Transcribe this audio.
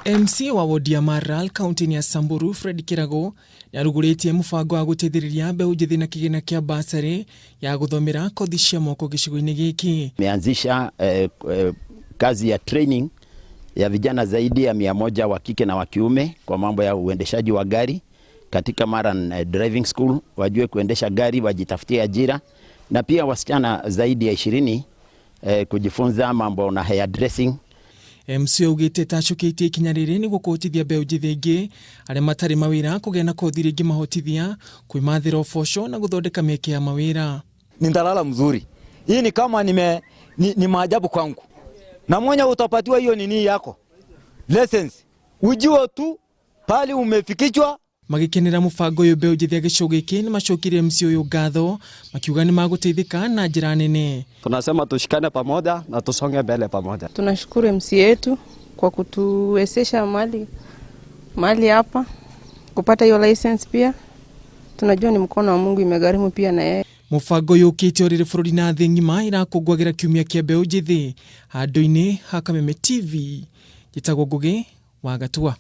MC wa wodi ya Maralal kaunti-inĩ ya Samburu Fred Kirago nĩarugũrĩtie mũbango wa gũteithĩrĩria mbeũ njĩthĩ na kĩgĩna kĩa basarĩ ya gũthomera kothi cia moko gĩcigo-inĩ gĩkĩ. Tumeanzisha kazi ya training ya vijana zaidi ya 100 wa kike na wa kiume kwa mambo ya uendeshaji wa gari katika Maran Driving School, wajue kuendesha gari, wajitafutie ajira, na pia wasichana zaidi ya 20 kujifunza mambo na hair dressing. MC augĩte tacũkĩtie ikinya rĩrĩ nĩguo kũhotithia mbeũ njĩthĩ aingĩ arĩa matarĩ mawĩra kũgĩa na kothi iria ingĩmahotithia kwĩmathĩra ũboco na gũthondeka mĩeke ya mawĩra. Nitalala mzuri. Hii ni kama ni maajabu kwangu. Na mwenye utapatiwa hiyo nini yako license, ujue tu pali umefikishwa. Magĩkenera mũbango ũyũ, mbeũ njĩthĩ a gĩcigo gĩkĩ nĩ macokirie MC ũyũ ngatho makiuga nĩ magũteithĩka na njĩra nene. Tunasema tushikane pamoja na tusonge mbele pamoja. Tunashukuru MC yetu kwa kutuwezesha mali mali hapa kupata hiyo license. Pia tunajua ni mkono wa Mungu, imegharimu pia na yeye. Mũbango ũyũ ũkĩte o rĩrĩ bũrũri na thĩ ng'ima irakũngũagĩra kiumia kĩa mbeũ njĩthĩ. Handũ-inĩ ha Kameme TV, njĩtagwo Ngũgĩ wa Gatua.